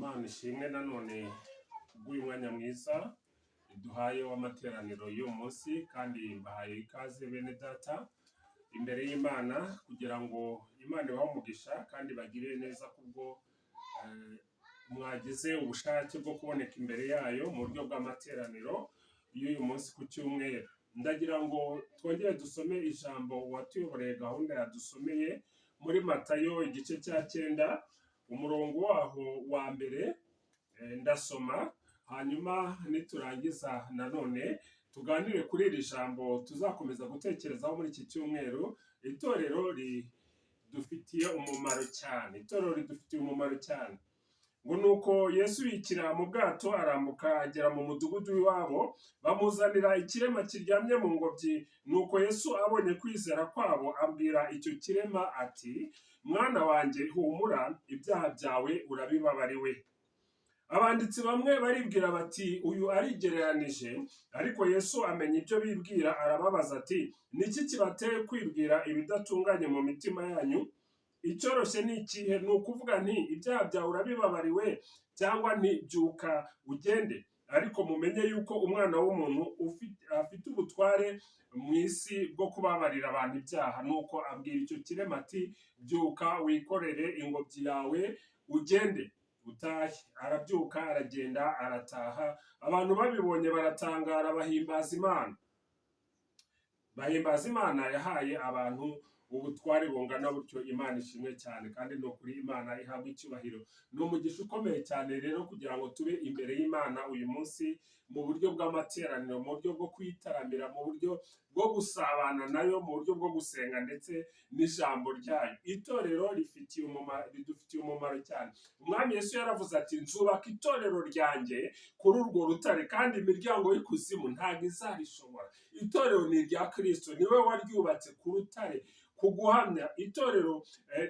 Imana ishimwe nanone kubw'uyu mwanya mwiza iduhaye w'amateraniro y'uyu munsi, kandi mbahaye ikaze bene data imbere y'Imana kugira ngo Imana ibahe umugisha kandi bagirire neza kubwo mwagize ubushake bwo kuboneka imbere yayo mu buryo bw'amateraniro y'uyu munsi ku cyumweru. Ndagira ngo twongere dusome ijambo uwatuyoboreye gahunda yadusomeye muri Matayo igice cya 9, umurongo waho wa mbere. Ndasoma, hanyuma niturangiza nanone tuganire kuri iri jambo tuzakomeza gutekerezaho muri iki cyumweru. Itorero ridufitiye umumaro cyane, itorero ridufitiye umumaro cyane. Ngo nuko Yesu yikira mu bwato, arambuka agera mu mudugudu w'iwabo. Bamuzanira ikirema kiryamye mu ngobyi. Nuko Yesu abonye kwizera kwabo, abwira icyo kirema ati: "Mwana wanjye, humura, ibyaha byawe urabibabariwe." Abanditsi bamwe baribwira bati: "Uyu arigereranije." Ariko Yesu amenya ibyo bibwira, arababaza ati: "Niki kibateye kwibwira ibidatunganye mu mitima yanyu? Icyoroshye ni ikihe? Ni ukuvuga nti: 'Ibyaha byawe urabibabariwe,' cyangwa nti: 'Byuka ugende?' Ariko mumenye yuko Umwana w'umuntu afite ubutware mu isi bwo kubabarira abantu ibyaha." Nuko abwira icyo kirema ati: "Byuka, wikorere ingobyi yawe, ugende utahe." Arabyuka, aragenda, arataha. Abantu babibonye baratangara, bahimbaza Imana, bahimbaza Imana yahaye abantu ubutware bungana butyo. Imana ishimwe cyane, kandi ni ukuri Imana ihabwa icyubahiro. Ni umugisha ukomeye cyane rero kugira ngo tube imbere y'Imana uyu munsi mu buryo bw'amateraniro, mu buryo bwo kuyitaramira, mu buryo bwo gusabana nayo, mu buryo bwo gusenga ndetse n'ijambo ryayo. Itorero rifitiye umumaro, ridufitiye umumaro cyane. Umwami Yesu yaravuze ati: "Nzubaka itorero ryanjye kuri urwo rutare, kandi imiryango y'ikuzimu ntabwo izarishobora." Itorero ni irya Kirisito, niwe waryubatse ku rutare, ku guhamya. Itorero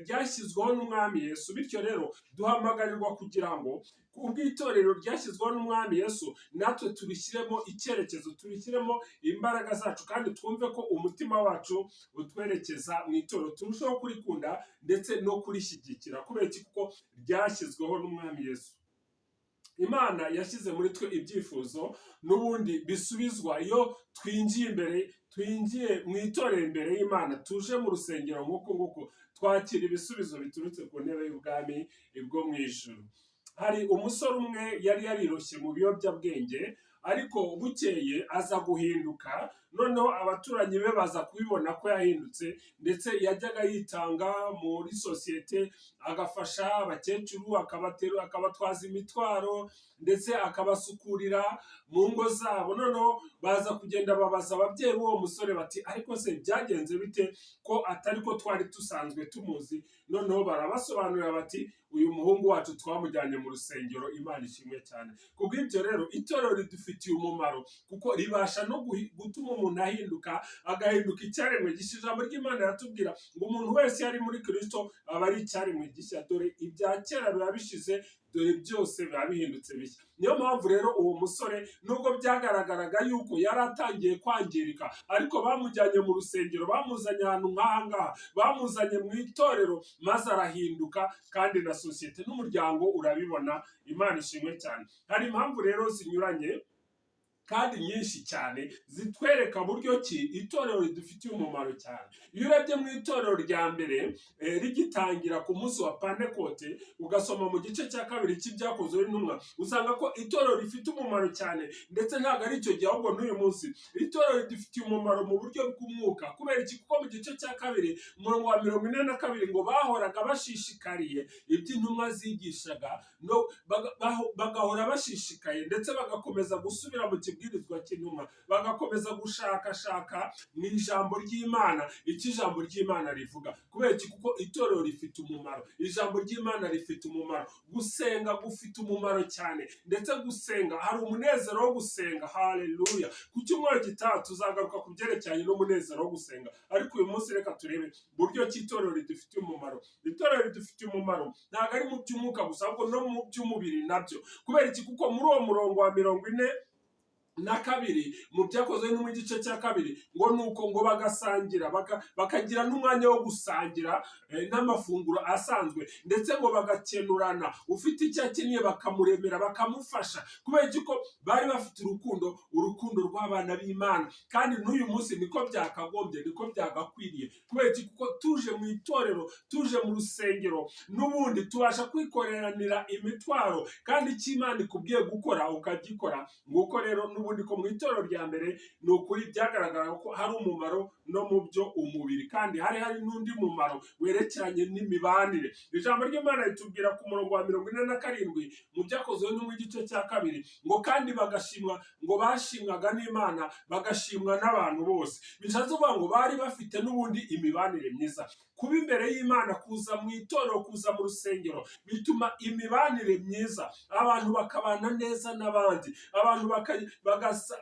ryashyizweho n'Umwami Yesu. Bityo rero duhamagarirwa kugira ngo kubw'itorero ryashyizweho n'Umwami Yesu, natwe turishyiremo icyerekezo, turishyiremo imbaraga zacu, kandi twumve ko umutima wacu utwerekeza mu itorero, turusheho kurikunda ndetse no kurishyigikira. Kubera iki? Kuko ryashyizweho n'Umwami Yesu. Imana yashyize muri twe ibyifuzo n'ubundi bisubizwa iyo twinjiye imbere, twinjiye mu itorero imbere y'Imana, tuje mu rusengero nk'uku nguku, twakira ibisubizo biturutse ku ntebe y'ubwami bwo mu ijuru. Hari umusore umwe yari yariroshye mu biyobyabwenge, ariko bukeye aza guhinduka. Noneho abaturanyi be baza kubibona ko yahindutse, ndetse yajyaga yitanga muri sosiyete, agafasha abakecuru, akabatera, akabatwaza imitwaro, ndetse akabasukurira mu ngo zabo. Noneho baza kugenda babaza ababyeyi b'uwo musore bati: "Ariko se byagenze bite, ko atari ko twari dusanzwe tumuzi?" Noneho barabasobanurira bati: "Uyu muhungu wacu twamujyanye mu rusengero." Imana ishimwe cyane. Kubw'ibyo rero itorero ridufitiye umumaro, kuko ribasha no gutuma umuntu ahinduka, agahinduka icyaremwe gishya. Ijambo ry'Imana riratubwira ngo umuntu wese iyo ari muri Kirisito aba ari icyaremwe gishya, dore ibya kera biba bishize, dore byose biba bihindutse bishya. Niyo mpamvu rero uwo musore, nubwo byagaragaraga yuko yari atangiye kwangirika, ariko bamujyanye mu rusengero, bamuzanye ahantu nk'aha ngaha, bamuzanye mu itorero, maze arahinduka, kandi na sosiyete n'umuryango urabibona. Imana ishimwe cyane. Hari impamvu rero zinyuranye kandi nyinshi cyane zitwereka buryo ki itorero ridufitiye umumaro cyane. Iyo urebye mu itorero rya mbere rigitangira ku munsi wa Pantekote, ugasoma mu gice cya kabiri cy'Ibyakozwe n'Intumwa, usanga ko itorero rifite umumaro cyane. Ndetse ntabwo ari icyo gihe, ahubwo n'uyu munsi itorero ridufitiye umumaro mu buryo bw'umwuka. Kubera iki? Kuko mu gice cya kabiri, umurongo wa 42, ngo bahoraga bashishikariye ibyo intumwa zigishaga, no bagahora bashishikaye, ndetse bagakomeza gusubira mu kibwirizwa cy'intumwa, bagakomeza gushakashaka mu ijambo ry'Imana icyo ijambo ry'Imana rivuga. Kubera iki? Kuko itorero rifite umumaro, ijambo ry'Imana rifite umumaro, gusenga gufite umumaro cyane. Ndetse gusenga, hari umunezero wo gusenga. Haleluya! Ku cyumweru gitaha tuzagaruka ku byerekeranye n'umunezero wo gusenga, ariko uyu munsi reka turebe buryo ki itorero ridufitiye umumaro. Itorero ridufitiye umumaro ntabwo ari mu by'umwuka gusa, ahubwo no mu by'umubiri nabyo. Kubera iki? Kuko muri uwo murongo wa 40 Na kabiri mu Byakozwe no mu gice cya kabiri, ngo nuko ngo bagasangira, bakagira n'umwanya wo gusangira n'amafunguro asanzwe, ndetse ngo bagakenurana, ufite icyo akeneye bakamuremera, bakamufasha. Kubera iki? Ko bari bafite urukundo, urukundo rw'abana b'Imana. Kandi n'uyu munsi niko byakagombye, niko byagakwiriye. Kubera iki? Kuko tuje mu itorero, tuje mu rusengero, n'ubundi tubasha kwikoreranira imitwaro, kandi icyo Imana ikubwiye gukora ukagikora. Nguko rero n'ubundi ko mu itorero rya mbere, ni ukuri byagaragaraga ko hari umumaro no mu byo umubiri, kandi hari n'undi mumaro werekeranye n'imibanire. Ijambo ry'Imana ritubwira ku murongo wa 47 mu Byakozwe no mu gice cya kabiri ngo kandi bagashimwa, ngo bashimwaga n'Imana, bagashimwa n'abantu bose. Bishatse kuvuga ngo bari bafite n'ubundi imibanire myiza. Kuba imbere y'Imana, kuza mu itorero, kuza mu rusengero bituma imibanire myiza, abantu bakabana neza n'abandi, abantu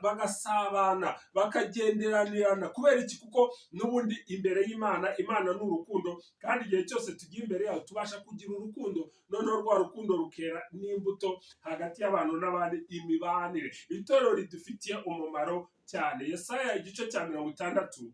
bagasabana, bakagenderanirana. Kubera iki? Kuko n'ubundi imbere y'Imana, Imana ni urukundo, kandi igihe cyose tugiye imbere yayo tubasha kugira urukundo, noneho rwa rukundo rukera n'imbuto hagati y'abantu n'abandi, imibanire. Itorero ridufitiye umumaro cyane. Yesaya igice cya 60,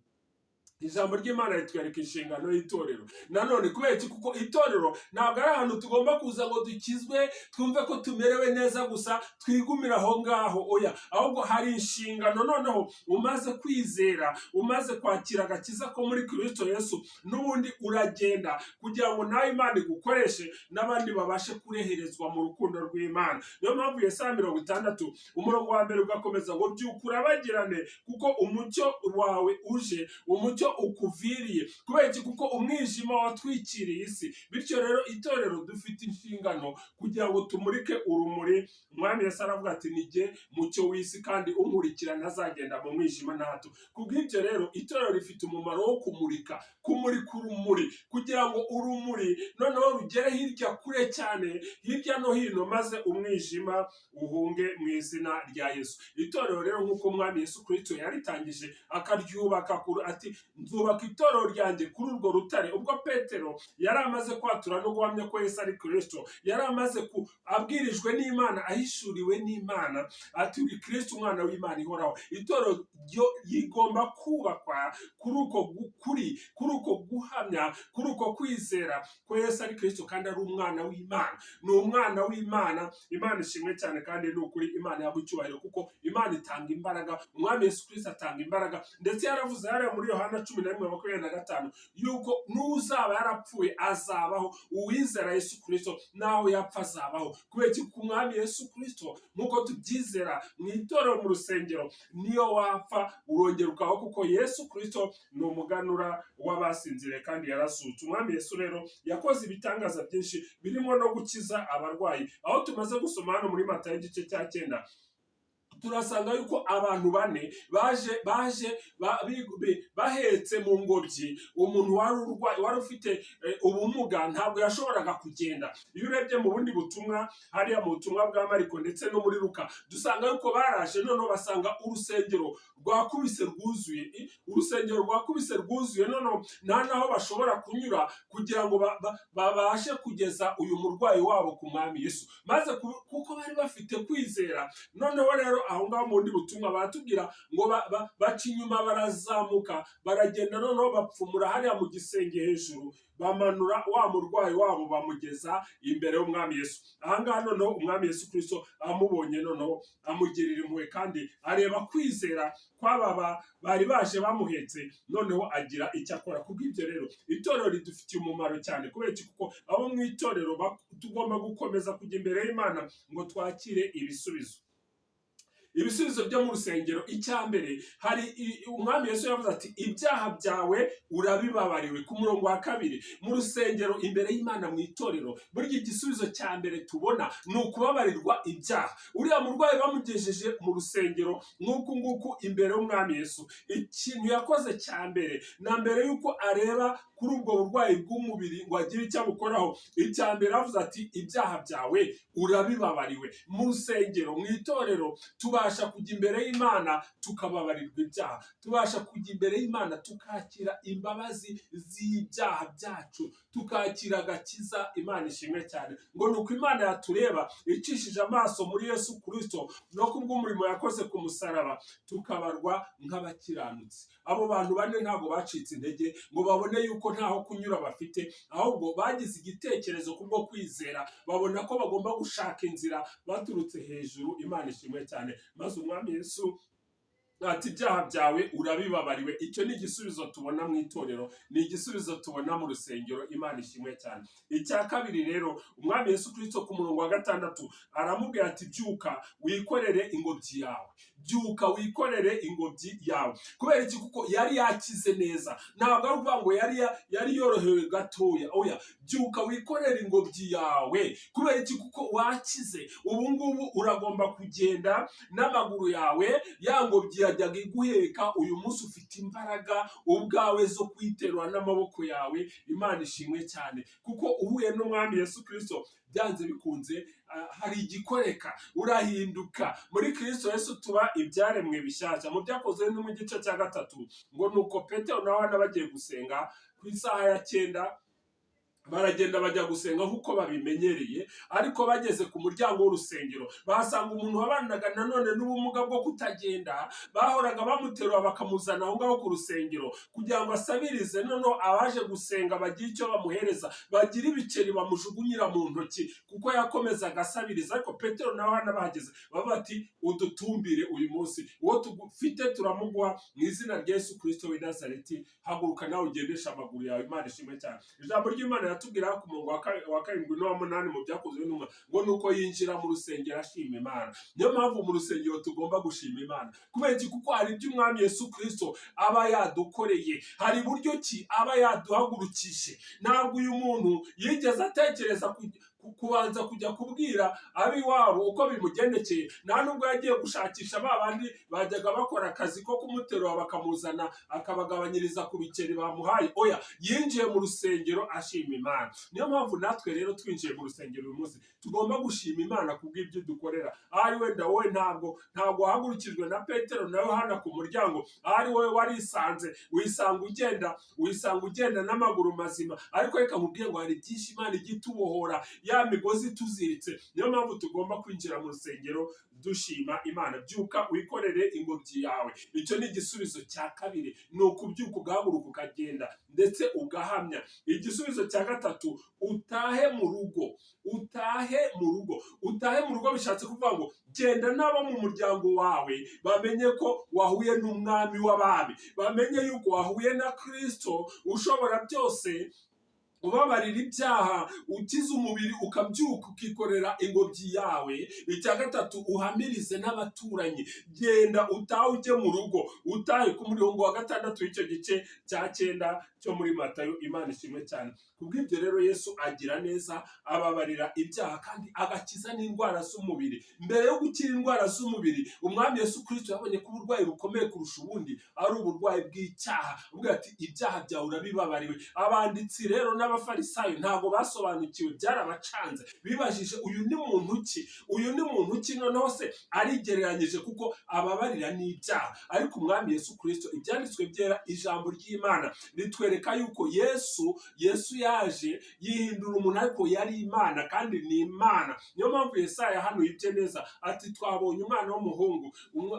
ijambo ry'Imana ritwereka inshingano y'itorero nanone. Kubera iki? Kuko itorero ntabwo ari ahantu tugomba kuza ngo dukizwe, twumve ko tumerewe neza gusa, twigumire aho ngaho. Oya, ahubwo hari inshingano. Noneho umaze kwizera, umaze kwakira agakiza ko muri Kirisito Yesu, n'ubundi uragenda kugira ngo nawe Imana igukoreshe, n'abandi babashe kureherezwa mu rukundo rw'Imana. Niyo mpamvu Yesaya 60, umurongo wa mbere ugakomeza ngo: "Byuka urabagirane, kuko umucyo wawe uje, umucyo ukuviriye." Kubera iki? Kuko umwijima watwikiriye isi. Bityo rero itorero dufite inshingano kugira ngo tumurike urumuri. Umwami Yesu aravuga ati: "Ni jye mucyo w'isi, kandi unkurikira ntazagenda mu mwijima na hato." Kubw'ibyo rero itorero rifite umumaro wo kumurika, kumurika urumuri, kugira ngo urumuri noneho rugere hirya kure cyane, hirya no hino, maze umwijima uhunge mu izina rya Yesu. Itorero rero, nk'uko Umwami Yesu Kristo yaritangije akaryubaka ati: "Nzubaka itorero ryanjye kuri urwo rutare." Ubwo Petero yari amaze kwatura no guhamya ko Yesu ari Kristo, yari amaze ku abwirijwe n'Imana, ahishuriwe n'Imana, ati: "Uri Kristo, Umwana w'Imana ihoraho." Itorero ryo rigomba kubakwa kuri uko kuri uko guhamya, kuri uko kwizera ko Yesu ari Kristo kandi ari Umwana w'Imana, ni Umwana w'Imana. Imana ishimwe cyane, kandi ni ukuri Imana yaha icyubahiro, kuko Imana itanga imbaraga, Umwami Yesu Kristo atanga imbaraga. Ndetse yaravuze hariya muri Yohana 11:25 yuko n'uzaba yarapfuye azabaho, uwizera Yesu Kristo naho yapfa azabaho. Kubera iki? Ku Mwami Yesu Kristo, nk'uko tubyizera mu itorero, mu rusengero, niyo wapfa urongera ukabaho, kuko Yesu Kristo ni umuganura w'abasinziriye kandi yarazutse. Umwami Yesu rero yakoze ibitangaza byinshi, birimo no gukiza abarwayi. Aho tumaze gusoma hano muri Matayo igice cya 9, turasanga yuko abantu bane baje bahetse mu ngobyi umuntu wari urwaye, wari ufite ubumuga, ntabwo yashoboraga kugenda. Iyo urebye mu bundi butumwa, hariya mu butumwa bwa Mariko ndetse no muri Luka, dusanga yuko baraje noneho basanga urusengero rwakubise rwuzuye, urusengero rwakubise rwuzuye, noneho nta naho bashobora kunyura kugira ngo babashe kugeza uyu murwayi wabo ku Mwami Yesu. Maze kuko bari bafite kwizera, noneho rero aho ngaho mu bundi butumwa baratubwira ngo baca inyuma, barazamuka, baragenda, noneho bapfumura hariya mu gisenge hejuru, bamanura wa murwayi wabo, bamugeza imbere y'Umwami Yesu. Ahangaha noneho Umwami Yesu Kristo amubonye, noneho amugirira impuhwe, kandi areba kwizera kw'aba bari baje bamuhetse, noneho agira icyo akora. Kubw'ibyo rero itorero ridufitiye umumaro cyane. Kubera iki? Kuko abo mu itorero tugomba gukomeza kujya imbere y'Imana ngo twakire ibisubizo, ibisubizo byo mu rusengero. Icya mbere, hari Umwami Yesu yavuze ati: "Ibyaha byawe urabibabariwe," ku murongo wa 2. Mu rusengero, imbere y'Imana, mu itorero, burya igisubizo cya mbere tubona ni ukubabarirwa ibyaha. Uriya murwayi bamugejeje mu rusengero nk'uku nguku imbere y'Umwami Yesu, ikintu yakoze cya mbere na mbere y'uko areba Kuri ubwo burwayi bw'umubiri ngo agire icyo abukoraho, icya mbere avuze ati: "Ibyaha byawe urabibabariwe." Mu rusengero, mu itorero, tubasha kujya imbere y'Imana tukababarirwa ibyaha. Tubasha kujya imbere y'Imana tukakira imbabazi z'ibyaha byacu, tukakira agakiza. Imana ishimwe cyane. Ngo ni uko Imana yatureba icishije amaso muri Yesu Kirisito no kubw'umurimo yakoze ku musaraba, tukabarwa nk'abakiranutsi. Abo bantu bane ntabwo bacitse intege ngo babone yuko ntaho kunyura bafite, ahubwo bagize igitekerezo kubwo kwizera, babona ko bagomba gushaka inzira baturutse hejuru. Imana ishimwe cyane. Maze Umwami Yesu ati: "Ibyaha byawe urabibabariwe." Icyo ni igisubizo tubona mu itorero, ni igisubizo tubona mu rusengero. Imana ishimwe cyane. Icya kabiri rero, Umwami Yesu Kirisito ku murongo wa 6 aramubwira ati: "Byuka wikorere ingobyi yawe, byuka wikorere ingobyi yawe." Kubera iki? Kuko yari yakize neza. Ntabwo ari ukuvuga ngo yari yorohewe gatoya. Oya, byuka wikorere ingobyi yawe. Kubera iki? Kuko wakize. Ubu ngubu uragomba kugenda n'amaguru yawe. Ya ngobyi yajyaga iguheka, uyu munsi ufite imbaraga ubwawe zo kuyiterura n'amaboko yawe. Imana ishimwe cyane, kuko uhuye n'Umwami Yesu Kirisito, byanze bikunze hari igikoreka, urahinduka. Muri Kirisito Yesu tuba ibyaremwe bishyashya. Mu Byakozwe no mu gice cya 3, ngo nuko Petero na Yohana bagiye gusenga ku isaha ya 9, baragenda bajya gusenga nk'uko babimenyereye. Ariko bageze ku muryango w'urusengero, bahasanga umuntu wabanaga nanone n'ubumuga bwo kutagenda. Bahoraga bamuterura bakamuzana aho ngaho ku rusengero kugira ngo asabirize, noneho abaje gusenga bagire icyo bamuhereza, bagire ibiceri bamujugunyira mu ntoki, kuko yakomezaga asabiriza. Ariko Petero na Yohana bahageze, bavuga ati: "Udutumbire uyu munsi, uwo tugufite turamuguha. Mu izina rya Yesu Kirisito w'i Nazareti, haguruka nawe ugendesha amaguru yawe." Imana ishimwe cyane. Ijambo ry'Imana yatubwira ku murongo wa 7 n'uwa 8 mu Byakozwe n'Intumwa, ngo nuko yinjira mu rusengero ashima Imana. Niyo mpamvu mu rusengero tugomba gushima Imana. Kubera iki? Kuko hari ibyo Umwami Yesu Kirisito aba yadukoreye, hari buryo ki aba yaduhagurukije. Ntabwo uyu muntu yigeze atekereza kubanza kujya kubwira ab'iwabo uko bimugendekeye. Nta nubwo yagiye gushakisha ba bandi bajyaga bakora akazi ko kumuterura bakamuzana, akabagabanyiriza ku biceri bamuhaye. Oya, yinjiye mu rusengero ashima Imana. Niyo mpamvu natwe rero twinjiye mu rusengero uyu munsi, tugomba gushima Imana kubw'ibyo dukorera. Ahari wenda wowe ntabwo wahagurukijwe na Petero na Yohana ku muryango. Ahari wowe warisanze, wisanga ugenda, wisanga ugenda n'amaguru mazima. Ariko reka nkubwire ngo hari byinshi Imana ijya itubohora, ya migozi ituziritse. Niyo mpamvu tugomba kwinjira mu rusengero dushima Imana. Byuka wikorere ingobyi yawe. Icyo ni igisubizo cya kabiri, ni ukubyuka ugahaguruka ukagenda ndetse ugahamya. Igisubizo cya gatatu: utahe mu rugo, utahe mu rugo. Utahe mu rugo bishatse kuvuga ngo genda n'abo mu muryango wawe bamenye ko wahuye n'Umwami w'abami, bamenye yuko wahuye na Kirisito ushobora byose, ubabarira ibyaha, ukiza umubiri, ukabyuka ukikorera ingobyi yawe. Icya gatatu, uhamirize n'abaturanyi. Genda utahe, ujye mu rugo, utahe. Ku murongo wa 6 w'icyo gice cya 9 cyo muri Matayo. Imana ishimwe cyane. Kubw'ibyo rero, Yesu agira neza, ababarira ibyaha kandi agakiza n'indwara z'umubiri. Mbere yo gukira indwara z'umubiri, Umwami Yesu Kirisito yabonye ko uburwayi bukomeye kurusha ubundi ari uburwayi bw'icyaha. Ubwo ati: "Ibyaha byawe urabibabariwe." Abanditsi rero n'Abafarisayo ntabwo basobanukiwe, byarabacanze. Bibajije: "Uyu ni muntu ki? Uyu ni muntu ki? Noneho se arigereranyije kuko ababarira n'ibyaha?" Ariko Umwami Yesu Kirisito, Ibyanditswe byera, ijambo ry'Imana ritwereka yuko Yesu yaje yihindura umuntu, ariko yari Imana kandi ni Imana. Niyo mpamvu Yesaya yahanuye ibye neza ati: "Twabonye umwana w'umuhungu,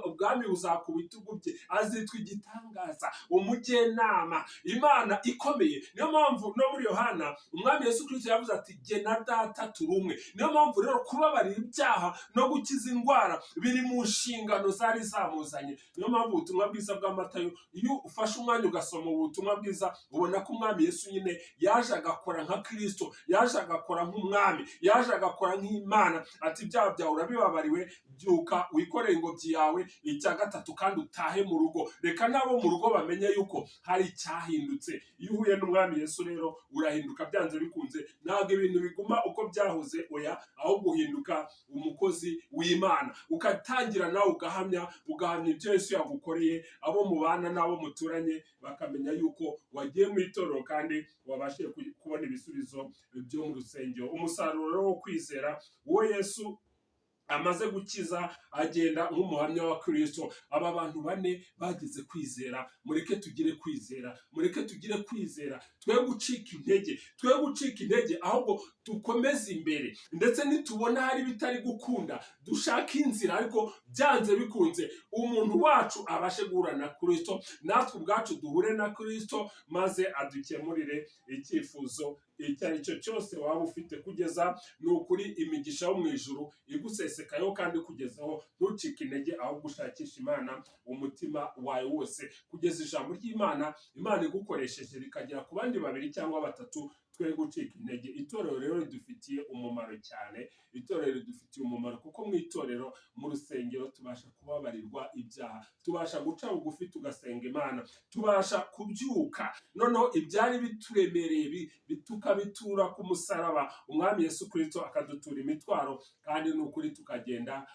ubwami buzakuba ibitugu bye, azitwa Igitangaza, Umujyenama, Imana ikomeye." Niyo mpamvu no muri Yohana Umwami Yesu Kirisito yavuze ati: "Jye na Data turi umwe." Niyo mpamvu rero kubabarira ibyaha no gukiza indwara biri mu nshingano zari zamuzanye. Niyo mpamvu ubutumwa bwiza bwa Matayo, iyo ufashe umwanya ugasoma ubutumwa bwiza, ubona ko Umwami Yesu nyine yaje agakora nka Kirisito, yaje agakora nk'umwami, yaje agakora nk'Imana. Ati: "Ibyaha byawe urabibabariwe, byuka wikorere ingobyi yawe." Icya gatatu kandi, utahe mu rugo, reka n'abo mu rugo bamenye yuko hari icyahindutse. Iyo uhuye n'Umwami Yesu rero urahinduka. birahinduka byanze bikunze. Ntabwo ibintu biguma uko byahoze, oya, ahubwo uhinduka umukozi w'Imana, ugatangira nawe ugahamya, ugahamya ibyo Yesu yagukoreye, abo mubana n'abo muturanye bakamenya yuko wagiye mu itorero kandi wabashije kubona ibisubizo byo mu rusengero. Umusaruro wo kwizera: uwo Yesu amaze gukiza agenda nk'umuhamya wa Kristo. Aba bantu bane bagize kwizera. Mureke tugire kwizera, mureke tugire kwizera, twe gucika intege, twe gucika intege, ahubwo dukomeze imbere. Ndetse nitubona hari ibitari gukunda, dushake inzira, ariko byanze bikunze umuntu wacu abashe guhura na Kristo, natwe ubwacu duhure na Kristo, maze adukemurire icyifuzo icyo ari cyo cyose waba ufite. Kugeza ni ukuri imigisha yo mu ijuru igusesekayeho kandi kugezaho, ntucike intege, ahubwo ushakisha Imana umutima wawe wose, kugeza ijambo ry'Imana, Imana igukoresheje rikagera ku bandi babiri cyangwa batatu. Twe gucika intege. Itorero rero ridufitiye umumaro cyane. Itorero ridufitiye umumaro kuko mu itorero, mu rusengero, tubasha kubabarirwa ibyaha, tubasha guca bugufi tugasenga Imana, tubasha kubyuka noneho ibyari bituremereye tukabitura ku musaraba, Umwami Yesu Kirisito akadutura imitwaro, kandi ni ukuri tukagenda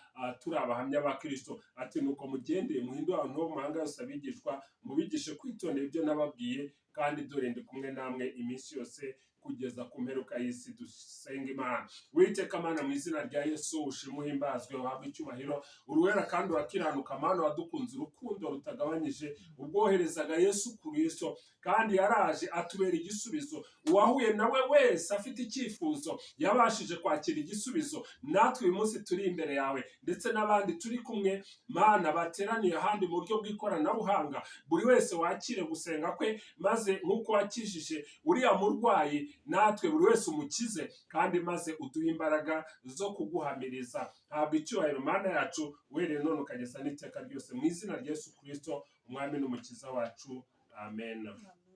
turi abahamya ba Kirisito. Ati: "Nuko mugende muhindure abantu bo mu mahanga yose abigishwa, mubigishe kwitondera ibyo nababwiye, kandi dore ndi kumwe namwe iminsi yose kugeza ku mperuka y'isi." Dusenga Imana. Witeka Mana, mu izina rya Yesu, ushimwe, uhimbazwe, uhabwe icyubahiro. Uruwera kandi urakiranuka. Mana, wadukunze urukundo rutagabanyije ubwoherezaga Yesu Kristo, kandi yaraje atubera igisubizo. Uwahuye nawe wese afite icyifuzo yabashije kwakira igisubizo. Natwe uyu munsi turi imbere yawe, ndetse n'abandi turi kumwe, Mana, bateraniye ahandi mu buryo bw'ikoranabuhanga, buri wese wakire gusenga kwe, maze nk'uko wakijije uriya murwayi, natwe buri wese umukize, kandi maze uduhe imbaraga zo kuguhamiriza. Habwa icyubahiro, Mana yacu, uhereye none ukageza n'iteka ryose, mu izina rya Yesu Kirisito, Umwami n'Umukiza wacu, amen. Amen.